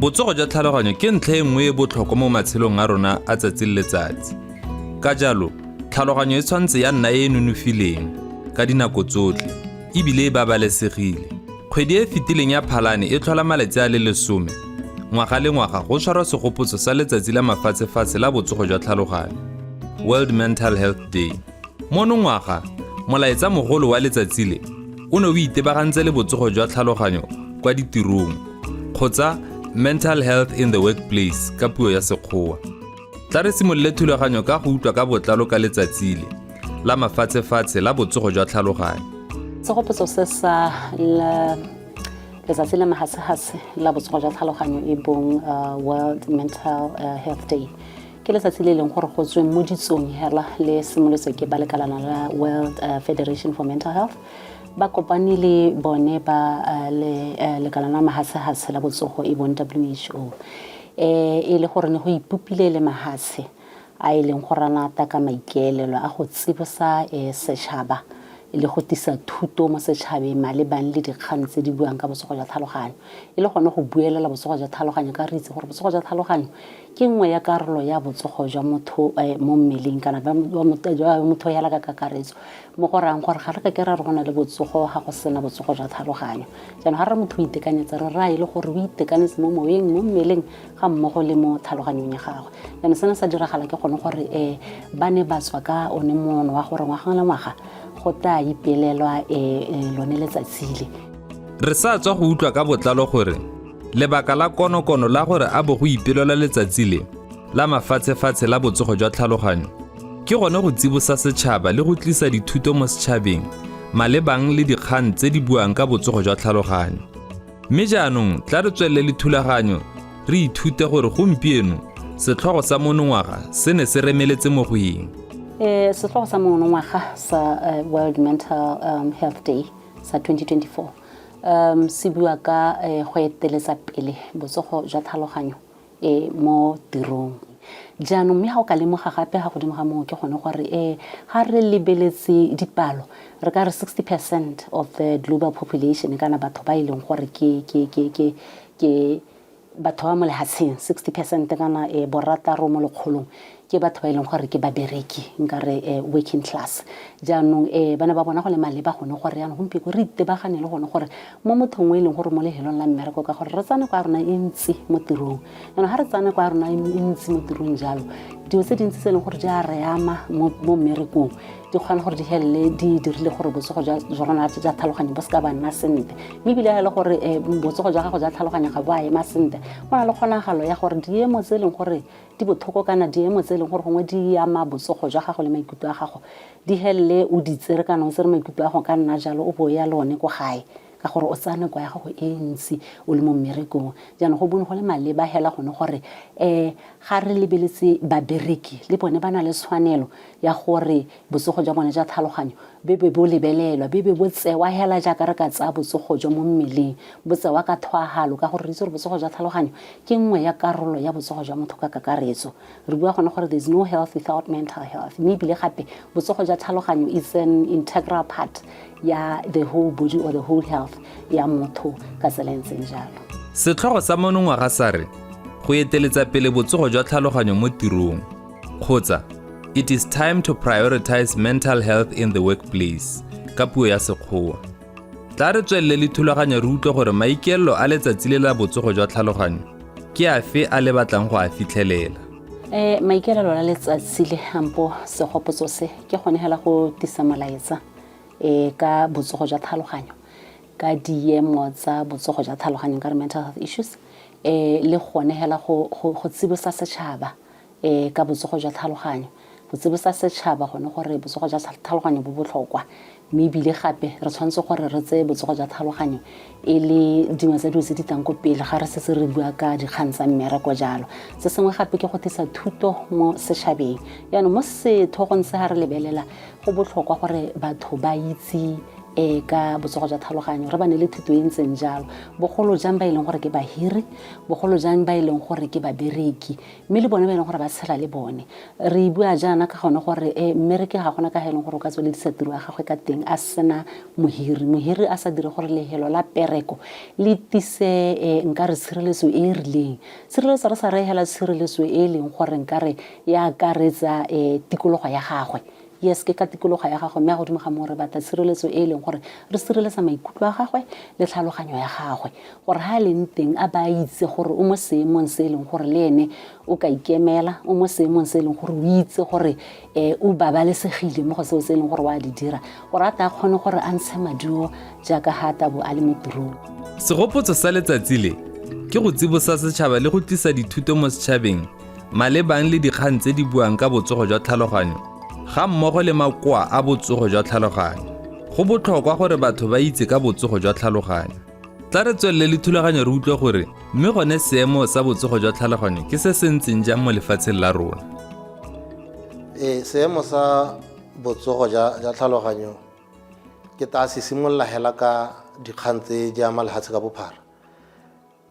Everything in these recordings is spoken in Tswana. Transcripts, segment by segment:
Botsogo jwa tlhaloganyo ke ntlha e nngwe e botlhokwa mo matshelong a rona a tsatsi le letsatsi. Ka jalo, tlhaloganyo e tshwanetse ya nna e e nonofileng ka dinako tsotlhe ebile e babalesegile. Kgwedi e e fetileng ya Phalane e tlhola malatsi a le 10 ngwaga le ngwaga go tshwarwa segopotso sa Letsatsi la Mafatshefatshe la Botsogo jwa Tlhaloganyo, World Mental Health Day. Mono ngwaga, molaetsa mogolo wa letsatsi le o ne o itebagantse le botsogo jwa tlhaloganyo kwa ditirong kgotsa mental health in the workplace ka puo ya Sekgowa. Tla re simolole thulaganyo ka go utlwa ka botlalo ka letsatsi le la mafatshefatshe la botsogo jwa tlhaloganyo. Segopotso se sa Letsatsi la Mahatshehase la Botsogo jwa Tlhaloganyo e bong World Mental Health Day ke letsatsi le e leng gore go tsweng mo ditsong hela le simolotswe ke ba lekalana la World Federation for Mental Health ba kopane le bone ba lekalana la mahatshehase la botsogo e bong WHO, e le gore ne go ipopile le mahatshe a e leng gore a nata ka maikaelelo a go tsibosa setšhaba le go tisa thuto mo setšhabeng malebang le dikgang tse di buang ka botsogo jwa tlhaloganyo, e le gone go buelela botsogo jwa tlhaloganyo, ka re itse gore botsogo jwa tlhaloganyo ke nngwe ya karolo ya botsogo jwa motho mo mmeleng kana jwa motho hela ka kakaretso, mo go rayang gore ga re ka ke ra re go na le botsogo ga go sena botsogo jwa tlhaloganyo. Jaanong ga re re motho o itekanetse, re raya e le gore o itekanetse mo moweng, mo mmeleng ga mmogo le mo tlhaloganyong ya gagwe. Jaanong sena sa diragala ke gone gore ba ne ba tswa ka one moono wa gore ngwaga le ngwaga go tla ipelelwa lone letsatsi le. Re sa tswa go utlwa ka botlalo gore lebaka la konokono la gore a bo go ipelelwa letsatsi le la mafatshefatshe la botsogo jwa tlhaloganyo ke gone go tsibosa setšhaba le go tlisa dithuto mo setšhabeng malebang le dikgang tse di buang ka botsogo jwa tlhaloganyo. Mme jaanong tla re tswelele le thulaganyo re ithute gore gompieno setlhogo sa monongwaga se ne se remeletse mo go eng. Setlhogo sa monongwaga sa World Mental Health Day sa 2024 se bua ka go eteletsa pele botsogo jwa tlhaloganyo mo tirong. Jaanong mme ga o ka lemoga gape ga godimo ga moo ke gone gore ga re lebeletse dipalo, re ka re 60% of the global population, kana batho ba e leng gore ke batho ba mo lehatsheng, 60% kana borataro mo lekgolong ke batho ba e leng gore ke babereki, nka re working class. Jaanong ba ne ba bona go le maleba gone gore jaanong gompieno re itebagane le gone gore mo mothong o e leng gore mo lehelong la mmereko, ka gore re tsaya nako ya rona e ntsi mo tirong. Jaanong ga re tsaya nako ya rona e ntsi mo tirong jalo, dilo tse dintsi tse e leng gore di a re ama mo mmerekong di kgona gore di helele di dirile gore botsogo jwa rona jwa tlhaloganyo bo se ka ba nna sentle. Mme ebile ga e le gore botsogo jwa gago jwa tlhaloganyo ga bo a ema sentle, go na le kgonagalo ya gore diemo tse e leng gore di botlhoko kana diemo tse e leng gore gongwe di ama botsogo jwa gago le maikutlo a gago di helele o di tsere, kana o tsere maikutlo a go ka nna jalo o bo ya le one ko gae, ka gore o tsaya nako ya gago e ntsi o le mo mmerekong. Jaanong go bone go le maleba hela gone gore ga re lebeletse babereki, le bone ba na le tshwanelo ya gore botsogo jwa bone jwa tlhaloganyo be be bo lebelelwa, be be bo tsewa hela jaaka re ka tsaya botsogo jwa mo mmeleng, bo tsewa ka tlhoahalo, ka gore re itse gore botsogo jwa tlhaloganyo ke nngwe ya karolo ya botsogo jwa motho ka kakaretso. Re bua gone gore there is no health without mental health, mme ebile gape botsogo jwa tlhaloganyo is an integral part ya the whole body or the whole health ya motho ka tsela e ntseng jalo. Setlhogo sa monongwaga sa re go eteletsa pele botsogo jwa tlhaloganyo mo tirong, kgotsa it is time to prioritize mental health in the workplace ka puo ya Sekgowa. Tla re tswelele le thulaganyo re utlwe gore maikaelelo a letsatsi le la botsogo jwa tlhaloganyo ke afe a le batlang go a fitlhelela. Maikaelelo la letsatsi le ampo segopotso se ke gone hela go tisa molaetsa ka botsogo jwa tlhaloganyo, ka diemo tsa botsogo jwa tlhaloganyo, ka re mental health issues, le gone hela go tsibosa setšhaba ka botsogo jwa tlhaloganyo, go tsibosa setšhaba gone gore botsogo jwa tlhaloganyo bo botlhokwa, mme ebile gape re tshwanetse gore re tseye botsogo jwa tlhaloganyo e le dingwe tsa dilo tse di tlang ko pele ga re setse re bua ka dikgang tsa mmereko jalo. Se sengwe gape ke go tlisa thuto mo setšhabeng. Jaanong mo setlhogong se ga re lebelela, go botlhokwa gore batho ba itse Ka botsogo jwa tlhaloganyo re ba ne le thuto e ntseng jalo, bogolo jang ba e leng gore ke bahiri, bogolo jang ba e leng gore ke babereki, mme le bone ba e leng gore ba tshela le bone. Re bua jaana ka gone gore mmereki ga gona ka ga e leng gore o ka tsweledisa tiro ya gagwe ka teng a sena mohiri, mohiri a sa dire gore lehelo la pereko le tise nka re tshireletso e e rileng. Tshireletso re sa re hela tshireletso e e leng gore nka re e akaretsa tikologo ya gagwe. Yes, ke ka tikologo ya gagwe, mme a godimo ga moo re batla tshireletso e e leng gore re sireletsa maikutlo a gagwe le tlhaloganyo ya gagwe, gore ha a leng teng a ba itse gore o mo seemong se e leng gore le ene o ka ikemela, o mo seemong se e leng gore o itse gore o babalesegile mo go seo se e leng gore wa di dira, gore a ta kgone gore a ntshe maduo jaaka ha a tabo a le mo tirong. Segopotso sa letsatsi le ke go tsibosa setšhaba le go tlisa dithuto mo setšhabeng malebang le dikgang tse di buang ka botsogo jwa tlhaloganyo ga mmogo le makoa a botsogo jwa tlhaloganyo. Go botlhokwa gore batho ba itse ka botsogo jwa tlhaloganyo. Tla re tswelele le thulaganyo re utlwe gore mme gone seemo sa botsogo jwa tlhaloganyo ke se se ntseng jang mo lefatsheng la rona. Seemo sa botsogo jwa tlhaloganyo ke tla se simolola hela ka dikgang tse di ama lefatshe ka bophara.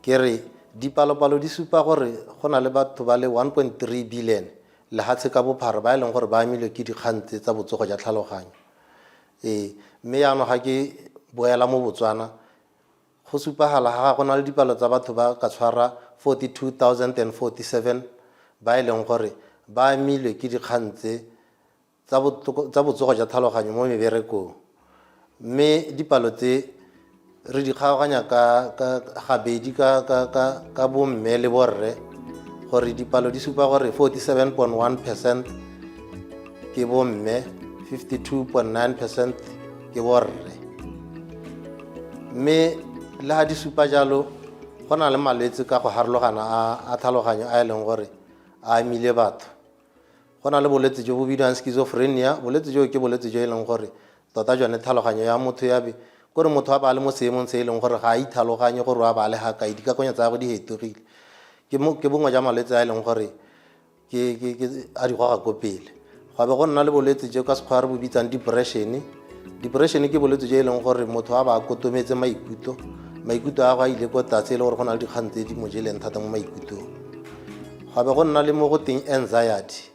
Ke re dipalopalo di supa gore go na le batho ba le 1.3 billion lehatshe ka bophara ba e leng gore ba amilwe ke dikgang tse tsa botsogo jwa tlhaloganyo. Mme jaanong ga ke boela mo Botswana, go supagala ga go na le dipalo tsa batho ba ka tshwara 42,047 ba e leng gore ba amilwe ke dikgang tse tsa botsogo jwa tlhaloganyo mo meberekong. Mme dipalo tse re di kgaoganya ka gabedi ka bomme le borre, gore dipalo di supa gore 47.1% ke bomme, 52.9% ke borre. Mme le ga di supa jalo, go na le malwetse ka go harologana a tlhaloganyo a e leng gore a amile batho. Go na le bolwetse jo bo bidiwang schizophrenia. Bolwetse jo ke bolwetse jo e leng gore tota jone tlhaloganyo ya motho ya be kore motho a ba le mo seemong se e leng gore ga a itlhaloganye gore a ba le ga kae, dikakanyo tsa gagwe di hetogile. Ke bongwe jwa malwetse a e leng gore ke a di goga ko pele. Gwa be go nna le bolwetse jo ka sekgwa re bo bitsang depression. Depression ke bolwetse jo e leng gore motho a ba a kotometse maikutlo, maikutlo a gagwe a ile ko tlase, e le gore go na le dikgang tse di mo jeleng thata mo maikutlong. Gwa be go nna le mo go teng anxiety.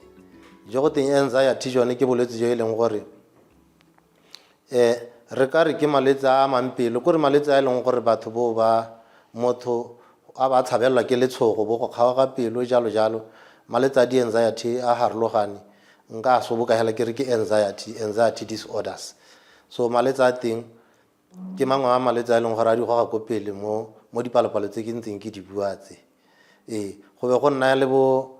Jo go teng anxiety jone ke bolwetse jo e leng gore re ka re ke malwetse a amang pelo, kore malwetse a e leng gore batho bo ba motho a ba tshabelelwa ke letshogo, bo go kgaoga pelo jalo jalo. Malwetse a di-anxiety a harologane, nka a soboka hela ke re ke anxiety disorders. So malwetse a teng ke mangwe a malwetse a e leng gore a di goga ko pele mo dipalopalo tse ke ntseng ke di bua tse. Go be go nna le bo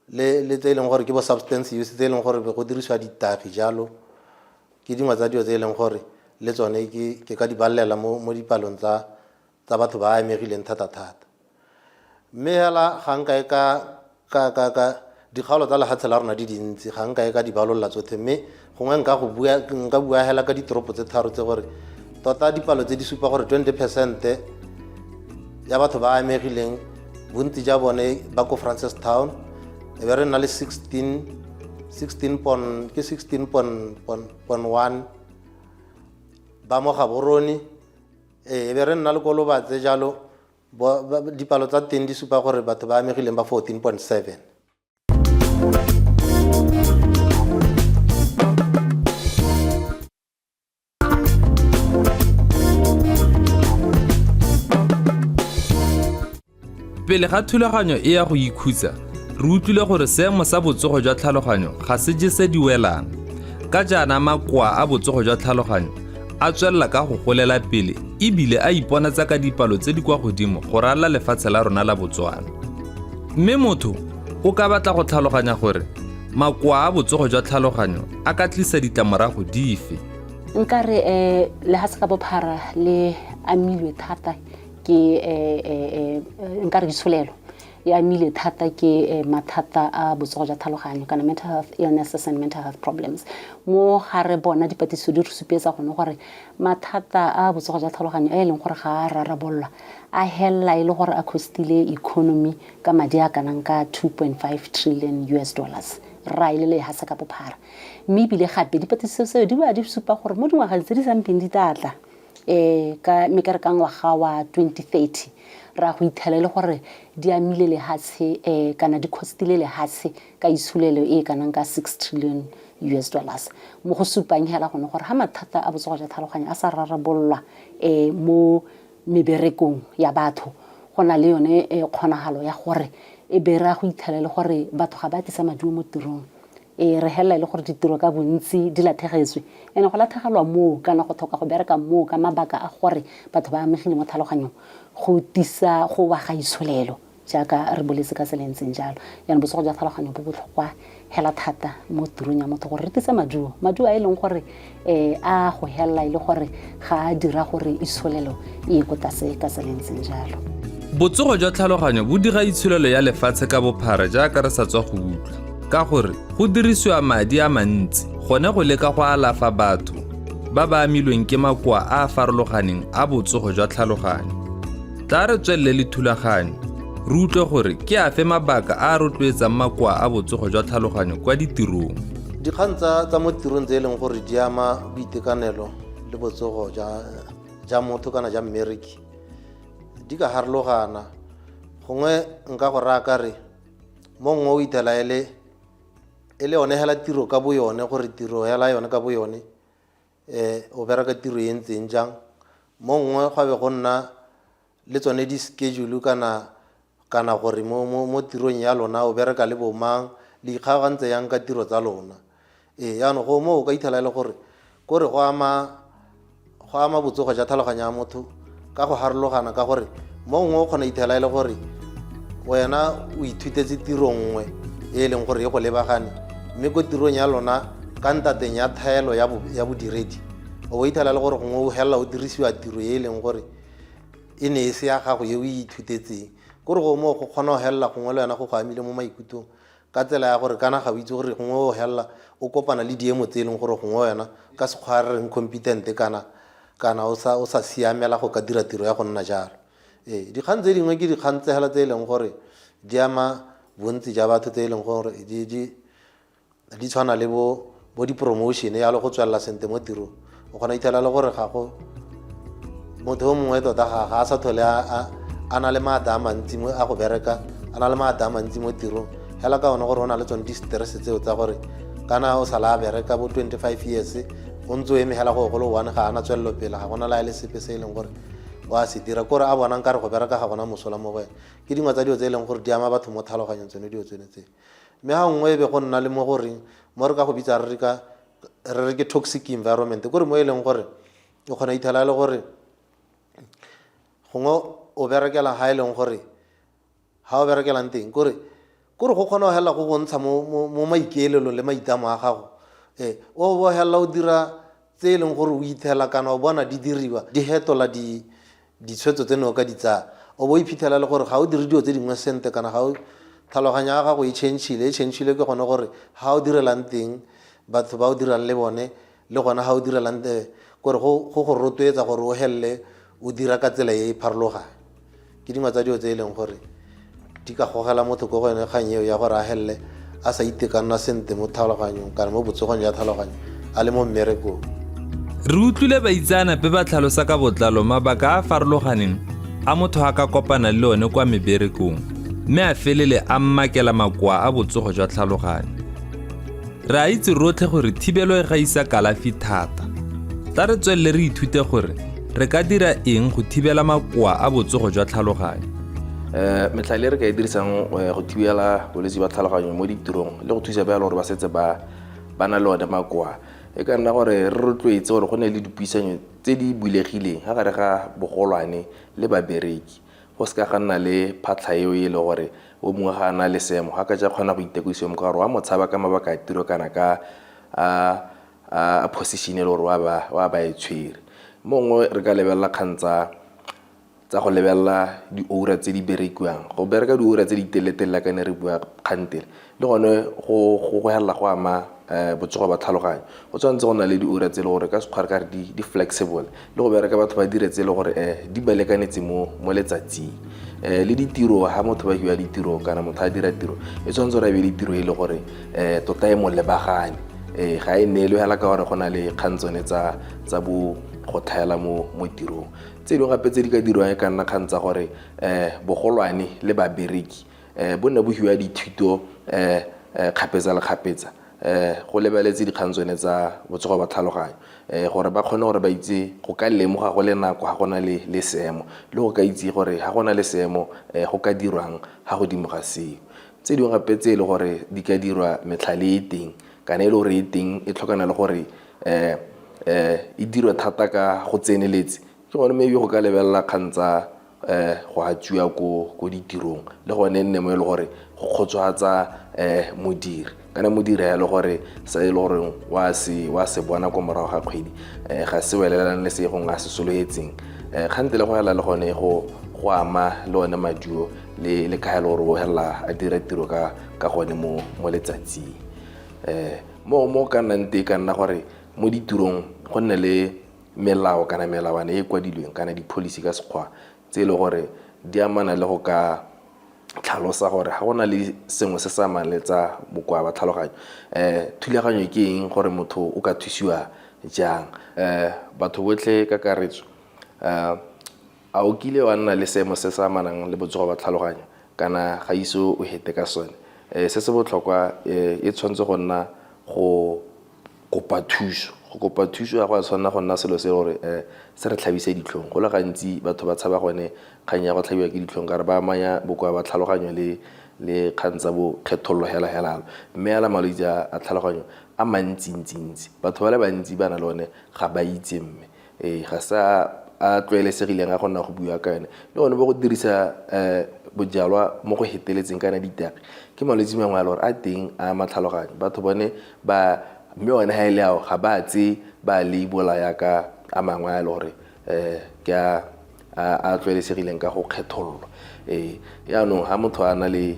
le tse e leng gore ke bo substance use, tse e leng gore go dirisiwa ditagi jalo. Ke dingwe tsa dilo tse e leng gore le tsone ke ka di balela mo dipalong tsa batho ba amegileng thata-thata. Mme hela ga nka e ka dikgaolo tsa lefatshe la rona di dintsi, ga nka e ka di balolla tsotlhe, mme gongwe nka bua hela ka ditoropo tse tharo tse gore tota dipalo tse di supa gore 20% ya batho ba amegileng bontsi ja bone ba ko Francistown, e be re nna le ke sixteen point, point, point one ba mo Gaborone, e be re nna le ko Lobatse jalo, dipalo tsa teng di supa gore batho ba amegileng ba 14.7. Pele ga thulaganyo e ya go ikhutsa, re utlwile gore seemo sa botsogo jwa tlhaloganyo ga se je se di welang. Ka jaana makoa a botsogo jwa tlhaloganyo a tswelela ka go golela pele ebile a iponatsa ka dipalo tse di kwa godimo go ralala lefatshe la rona la Botswana. Mme motho o ka batla go tlhaloganya gore makoa a botsogo jwa tlhaloganyo a ka tlisa ditlamorago dife. Nka re lehatshe ka bophara le amilwe thata ke nka re ditsholelo e amile thata ke mathata a botsogo jwa tlhaloganyo kana mental health illnesses and mental health problems. Mo ga re bona dipatlisiso di re supetsa gone gore mathata a botsogo jwa tlhaloganyo a e leng gore ga a rarabololwa a hella e le gore a costile economy ka madi a kanang ka 2.5 trillion US dollars. ra e le lehatshe ka bophara. Mme ebile gape dipatlisiso tseo di boa di supa gore mo dingwageng tse di sampeng di tla tla, ka mme ka re ka ngwaga wa 2030 ra go ithela e le gore di amile lehatshe kana di costile lehatshe ka itsholelo e e kanang ka 6 trillion US dollars. Mo go supang hela gone gore ga mathata a botsogo jwa tlhaloganyo a sa rarabololwa mo meberekong ya batho, go na le yone kgonagalo ya gore e be ra go ithela e le gore batho ga ba tlisa maduo mo tirong. Re helela e le gore ditiro ka bontsi di latlhegetswe. Ene go latlhegelwa moo kana go tlhoka go bereka moo ka mabaka a gore batho ba amegile mo tlhaloganyong go tisa go wa ga itsholelo jaaka re boletse ka tsela e ntseng jalo. Jaanong botsogo jwa tlhaloganyo bo botlhokwa hela thata mo tirong ya motho gore re tlise maduo, maduo a e leng gore a go helela e le gore ga a dira gore itsholelo e ye ko tlase ka tsela e ntseng jalo. Botsogo jwa tlhaloganyo bo dira itsholelo ya lefatshe ka bophara jaaka re sa tswa go utlwa, ka gore go dirisiwa madi a mantsi gone go leka go alafa batho ba ba amilweng ke makoa a a farologaneng a botsogo jwa tlhaloganyo. Tla re tswelele le thulaganyo, re utlwe gore ke afe mabaka a a rotloetsang makoa a botsogo jwa tlhaloganyo kwa ditirong. Dikgang tsa mo tirong tse e leng gore di ama boitekanelo le botsogo ja motho kana ja mmereki di ka harologana. Gongwe nka go raya ka re mo nngwe o ithela e le yone hela tiro ka bo yone, gore tiro hela yone ka bo yone o bereka tiro e ntseng jang. Mo nngwe gwa be go nna le tsone di-schedule kana gore mo tirong ya lona o bereka le bo mang, le ikgaogantse yang ka tiro tsa lona. Jaanong go mo o ka ithela e le gore kore go ama botsogo jwa tlhaloganyo ya motho ka go harologana, ka gore mo nngwe o kgona ithela e le gore wena o ithutetse tiro nngwe e e leng gore e go lebagane, mme ko tirong ya lona ka ntateng ya thaelo ya bodiredi o bo ithela e le gore gongwe o helela o dirisiwa tiro e e leng gore e ne e se ya gago e o e ithutetseng. Kore go moo go kgona go helela gongwe le wena go go amile mo maikutlong ka tsela ya gore kana ga o itse gore gongwe o helela o kopana le diemo tse e leng gore gongwe wena ka sekgwa re reng competent kana o sa siamela go ka dira tiro ya go nna jalo. Dikgang tse dingwe ke dikgang tse hela tse e leng gore di ama bontsi ja batho, tse e leng gore di tshwana le bo di-promotion yalo go tswelela sentle mo tirong. O kgona ithela le gore ga go motho o mongwe tota ga a sa tlhole a na le maatla a mantsi a go bereka, a na le maatla a mantsi mo tirong hela ka one gore o na le tsone di-stress tseo tsa gore kana o sala a bereka bo 25 years o ntse o eme hela go golo one ga ana tswelelo pele, ga gona la e le sepe se e leng gore o a se dira, kore a bonang kare go bereka ga gona mosola mo go ene. Ke dingwe tsa dilo tse e leng gore di ama batho mo tlhaloganyong tsone dilo tsone tse. Mme ga nngwe e be go nna le mo goreng mo re ka go bitsa re re ke toxic environment, kore mo e leng gore o kgona ithela e le gore gongwe o berekela ha e leng gore ha o berekelang teng kore go kgona go hela go go ntsha mo maikaelelong le maitlamo a gago. O bo hela o dira tse e leng gore o ithela kana o bona di diriwa di hetola ditshwetso tse ne o ka di tsaya, o bo iphitlhela le gore ga o dire dilo tse dingwe sentle kana ga o tlhaloganyo ya gago e change-ile, e change-ile ke gone gore ga o direlang teng batho ba o dirang le bone le gona ga o direlang kore go go rotloetsa gore o helele o dira ka tsela e e pharologane. Ke dingwe tsa dilo tse e leng gore di ka gogela motho ko go yone kgang eo ya gore a helele a sa itekanela sentle mo tlhaloganyong kana mo botsogong jwa tlhaloganyo a le mo mmerekong. Re utlwile baitseanape ba tlhalosa ka botlalo mabaka a a farologaneng a motho a ka kopana le one kwa meberekong mme a felele a mmakela makoa a botsogo jwa tlhaloganyo. Re a itse rotlhe gore thibelo e gaisa kalafi thata. Tla re tswelele re ithute gore re ka dira eng go thibela makoa a botsogo jwa tlhaloganyo. Metlhale e re ka e dirisang go thibela bolwetse jwa tlhaloganyo mo ditirong le go thusa ba e leng gore ba setse ba na le one makoa, e ka nna gore re rotloetse gore go nne le dipuisanyo tse di bulegileng ga gare ga bogolwane le babereki. Go seka ga nna le phatlha eo e le gore o mongwe ga a na le seemo ga ka ja kgona go itekosiwa mo ka gore wa mo tshaba ka mabaka a tiro kana ka a position e le gore wa ba e tshwere. Mo gongwe re ka lebelela kgang tsa go lebelela dioura tse di berekiwang, go bereka dioura tse di telele-telele ka ne re bua kgantele le gone go helela go ama botsogo ba tlhaloganyo. Go tshwanetse go nna le dioura tse e le gore ka sekgwa re ka re di flexible, le go bereka batho ba dire tse e le gore di ba lekanetse mo letsatsing. Le ditiro, ha motho ba hiwa ditiro kana motho a dira tiro, e tshwanetse gore a be le tiro e le gore tota e mo lebagane, ga e neelwe hela ka gore go na le kgang tsone tsa bo go tlhaela mo tirong. Tse dingwe gape tse di ka dirwang e ka nna kgang tsa gore bogolwane le babereki bo nne bo hiwa dithuto kgapetsa le kgapetsa, go lebeletse dikgang tsone tsa botsogo ba tlhaloganyo, gore ba kgone gore ba itse go ka lemoga go le nako ga go na le seemo, le go ka itse gore ga go na le seemo go ka dirwang ga godimo ga seo. Tse dingwe gape tse e le gore di ka dirwa, metlhale e teng kana e le gore e teng, e tlhokana le gore e dirwe thata ka go tseneletse, ke gone maybe go ka lebelela kgang tsa go atsiwa ko ditirong, le gone nne mo e le gore go kgotsofatsa modiri, kana modiri ya le gore sa e le gore wa se bona ko morago ga kgwedi ga se welelang le se gongwe a se sologetseng. Kgante le go hela le gone go ama le one maduo le ka e le gore o hela a dira tiro ka gone mo letsatsing. Mo ka nnang teng ka nna gore mo ditirong go nne le melao kana melawana e kwadilweng kana di-policy ka sekgwa tse e le gore di amana le go ka tlhalosa gore ga go na le sengwe se se amang le tsa bokoa ba tlhaloganyo, thulaganyo ke eng gore motho o ka thusiwa jang. Batho botlhe ka karetso, a o kile wa nna le seemo se se amanang le botsogo ba tlhaloganyo kana ga ise o hete ka sone? Se se botlhokwa e tshwanetse go nna go kopa thuso. Go kopa thuso ga go a tshwanela go nna selo se gore se re tlhabise ditlhong. Go le gantsi batho ba tshaba gone kgang ya go tlhabiwa ke ditlhong ka re ba amanya bokoa ba tlhaloganyo le kgang tsa bo kgethololo hela hela, mme ala malwetse a tlhaloganyo a mantsi-ntsi-ntsi, batho ba le bantsi ba na le one ga ba itse, mme ga se a tlwaelesegileng a go nna go bua ka yone. Le gone bo go dirisa bojalwa mo go feteletseng kana ditagi ke malwetse mangwe a le gore a teng a ama tlhaloganyo, batho bone ba mme one ga e le ao ga ba tse ba labela yaka a mangwe a e le gore ke a tlwaelesegileng ka go kgethololwa. Yaanong ga motho a na le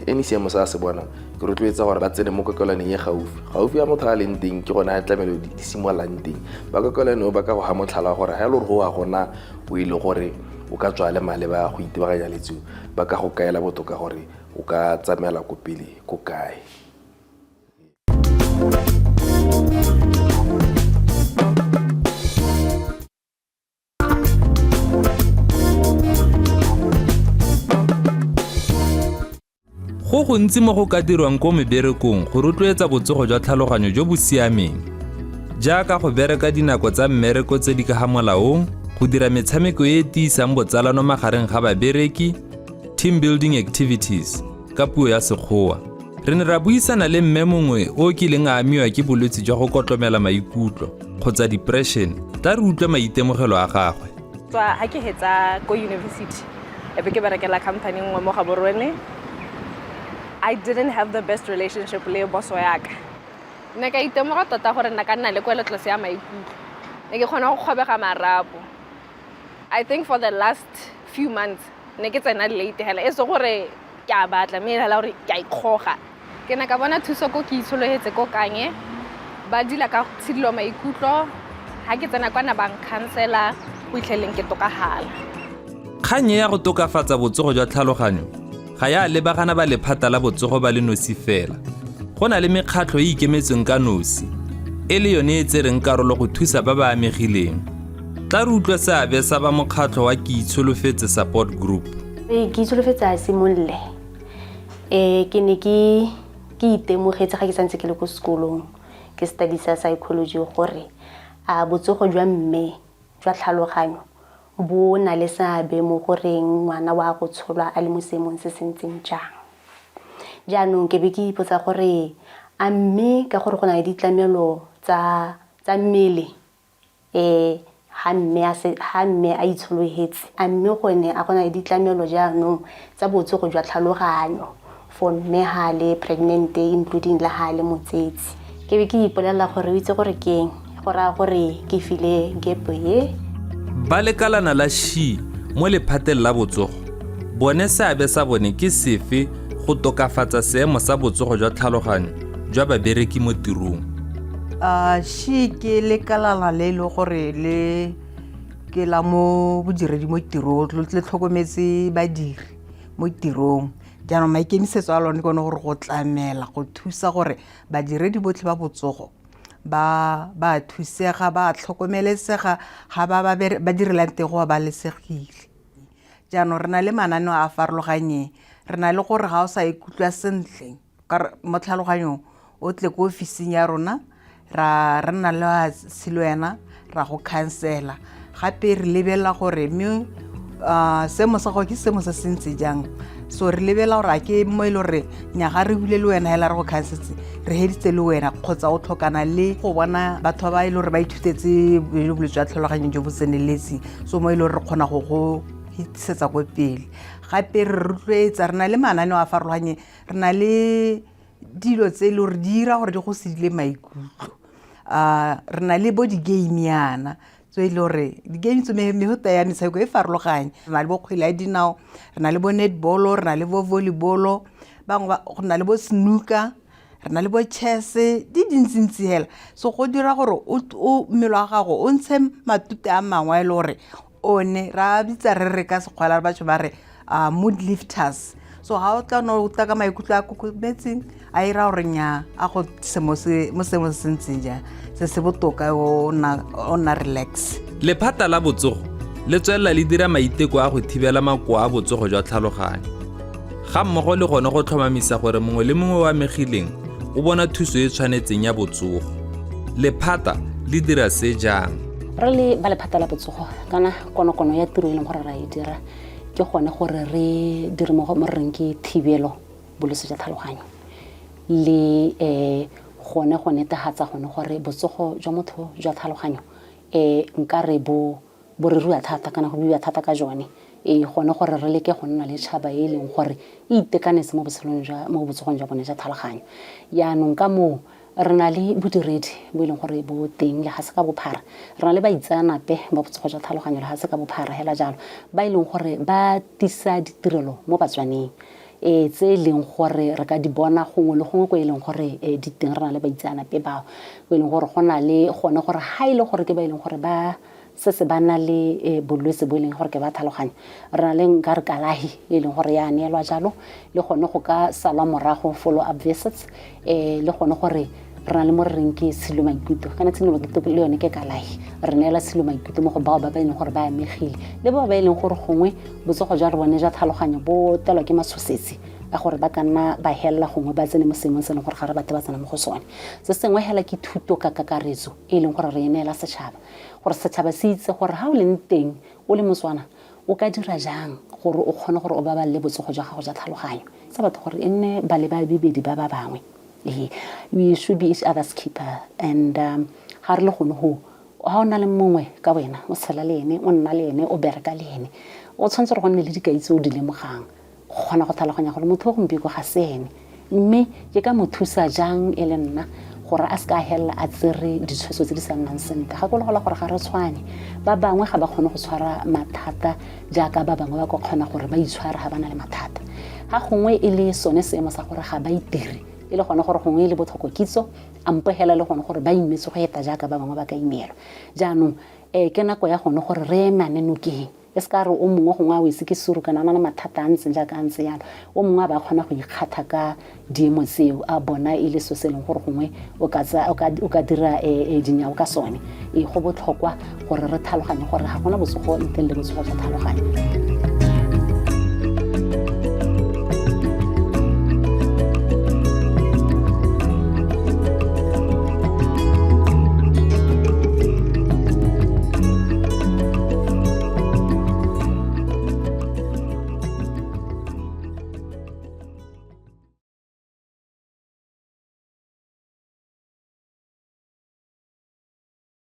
any seemo se a se bonang, ke rotloetsa gore ba tsene mo kokelwaneng e gaufi gaufi ya motho a leng teng, ke gone a tlamelo di simololang teng. Ba kokelwane ba ka go ga motlhala wa gore ga e le gore go a gona o e le gore o ka tswa le maleba go itebaganya le tseo, ba ka go kaela botoka gore o ka tsamaela ko pele ko kae. Go gontsi mo go ka dirwang ko meberekong go rotloetsa botsogo jwa tlhaloganyo jo bo siameng, jaaka go bereka dinako tsa mmereko tse di ka ga molaong, go dira metshameko e e tiisang botsalano magareng ga babereki, team building activities ka puo ya sekgowa. Re ne ra buisana le mme mongwe o kileng a amiwa ke bolwetse jwa go kotlomela maikutlo kgotsa depression. Tla re utlwe maitemogelo a gagwe. Tswa ha ke hetsa ko university, e be ke berekela company nngwe mo Gaborone. I didn't have the best relationship le boso yaka. Ne ka itemoga tota gore nna ka nna le kwelotlase ya maikutlo, ne ke kgona go kgobega marapo. I think for the last few months ne ke tsena late hela, e se gore ke a batla, mme hela gore ke a ikgoga. Ke ne ka bona thuso ko ke itshologetse ko Kanye, ba dila ka tshidilo maikutlo. Ha ke tsena kwana ba nkhansela go itlheleng ke tokagala. Kgang ya go tokafatsa botsogo jwa tlhaloganyo ga ya lebagana ba lephata la botsogo ba le nosi fela. Go na le mekgatlho e ikemetseng ka nosi e le yone e tsereng karolo go thusa ba ba amegileng. Tla re utlwe seabe sa ba mokgatlho wa Ke Itsholofetse Support Group. Ke Itsholofetse a simolole, ke ne ke itemogetse ga ke santse ke le ko sekolong ke studisa psychology gore a botsogo jwa mme jwa tlhaloganyo bo na le seabe mo goreng ngwana wa go tsholwa a le mo seemong se se ntseng jang. Jaanong ke be ke ipotsa gore a mme ka gore go na le ditlamelo tsa mmele, ha mme a itshologetse, a mme gone a go na le ditlamelo jaanong tsa botsogo jwa tlhaloganyo for mme ha le pregnant, including le ha le motsetsi. Ke be ke ipolelela gore o itse gore keng, go raya gore ke file gap e. Ba lekalana la SHE mo lephateng la botsogo, bone seabe sa bone ke sefe go tokafatsa seemo sa botsogo jwa tlhaloganyo jwa babereki mo tirong? SHE ke lekalana le e le gore le Ke la mo bodiredi mo tirong, le tlhokometse badiri mo tirong. Jaanong maikemisetso a lone ke one gore go tlamela, go thusa gore badiredi botlhe ba botsogo ba ba thusega, ba tlhokomelesega ga ba ba direlang teng go babalesegile. Jaanong re na le mananeo a a farologanyeng, re na le gore ga o sa ikutlwa sentle mo tlhaloganyong o tle ko ofising ya rona, ra re nna le se le wena, ra go khansela. Gape re lebelela gore mme seemo sa gago ke seemo se se ntse jang, so re lebelela gore a ke mo e le gore nyaga re bule le wena hela re go khansetse, re heditse le wena, kgotsa o tlhokana le go bona batho ba e le gore ba ithutetse bolwetse jwa tlhaloganyo jo bo tseneletseng, so mo e le gore re kgona go go fetisetsa ko pele. Gape re rotloetsa, re na le mananeo a farologanyeng, re na le dilo tse e le gore di dira gore di go sedile maikutlo. Re na le bo di-game yana tse e le gore di-game tse mefuta ya metshameko e farologanye, re na le bo kgwele ya dinao, re na le bo netball-o, re na le bo volleyball-o, bangwe go na le bo snooker, re na le bo chess, di dintsintsi hela. So go dira gore mmele wa gago o ntshe matute a mangwe a e le gore one ra bitsa re re ka Sekgowa re batho ba re mood lifters. So ga o tla no o tla ka maikutlo a kokometseng, a ira gore nya a go mo seemo se se ntseng jang, se se botoka, o nna relax. Lephata la botsogo le tswelela le dira maiteko a go thibela makoa a botsogo jwa tlhaloganyo, ga mmogo le gone go tlhomamisa gore mongwe le mongwe o amegileng o bona thuso e tshwanetseng ya botsogo. Lephata le dira se jang? Re le ba lephata la botsogo, kana konokono ya tiro e leng gore ra e dira ke gone gore re dire mo re reng ke thibelo bolwetse jwa tlhaloganyo, le gone go netefatsa gone gore botsogo jwa motho jwa tlhaloganyo nka re bo re rua thata, kana go buiwa thata ka jone, gone gore re leke go nna le tšhaba e leng gore e itekanetse mo botshelong jwa, mo botsogong jwa bone jwa tlhaloganyo. Yaanong ka moo re na le bodiredi bo e leng gore bo teng lefatshe ka bophara, re na le baitseanape ba botsogo jwa tlhaloganyo lefatshe ka bophara hela jalo, ba e leng gore ba tisa ditirelo mo Batswaneng, tse e leng gore re ka di bona gongwe le gongwe ko e leng gore di teng. Re na le baitseanape bao ko e leng gore go na le gone gore ha e le gore ke ba e leng gore ba se ba na le bolwetse bo e leng gore ke ba tlhaloganyo, re na le nka re kalahi e leng gore ya neelwa jalo, le gone go ka salwa morago, follow up visits, le gone gore re na le mo re reng ke tshilo maikutlo, kana tshilo maikutlo le yone ke kalahi, re neela tshilo maikutlo mo go bao ba ba e leng gore ba amegile, le bao ba e leng gore gongwe botsogo jwa bone jwa tlhaloganyo bo telwa ke matshosetsi a gore ba ka nna ba helela gongwe ba tsene mo seemong se e leng gore ga re batle ba tsena mo go sone. Se sengwe hela ke thuto ka kakaretso e leng gore re e neela setšhaba, gore setšhaba se itse gore ga o leng teng o le Motswana o ka dira jang gore o kgone gore o babalele botsogo jwa gago jwa tlhaloganyo. Tsa batho gore e nne balebabedi ba ba bangwe. We should be each other's keeper, and ga re le gone go ga o na le mongwe ka wena, o tshela le ene, o nna le ene, o bereka le ene, o tshwanetse gore go nne le dikai tse o di lemogang, go kgona go tlhaloganya gore motho o gompieko ga se ene, mme ke ka mo thusa jang e le nna gore a se ka helela a tsere ditshwetso tse di sa nnang sentle. Gakologelwa gore ga re tshwane, ba bangwe ga ba kgone go tshwara mathata jaaka ba bangwe ba ka kgona gore ba itshware ga ba na le mathata. Ga gongwe e le sone seemo sa gore ga ba itire, e le gone gore gongwe e le botlhoko kitso, ampo hela le gone gore ba imetse go eta jaaka ba bangwe ba ka imelwa. Jaanong ke nako ya gone gore re emane nokeng, e se ka re o mongwe gongwe a wetse ke suru kana a na le mathata a ntseng jaaka a ntse yalo, o mongwe a ba kgona go ikgatha ka diemo tseo, a bona e le so se e leng gore gongwe o ka dira dinyao ka sone. Go botlhokwa gore re tlhaloganye gore ga gona botsogo ntleng le botsogo jwa tlhaloganyo.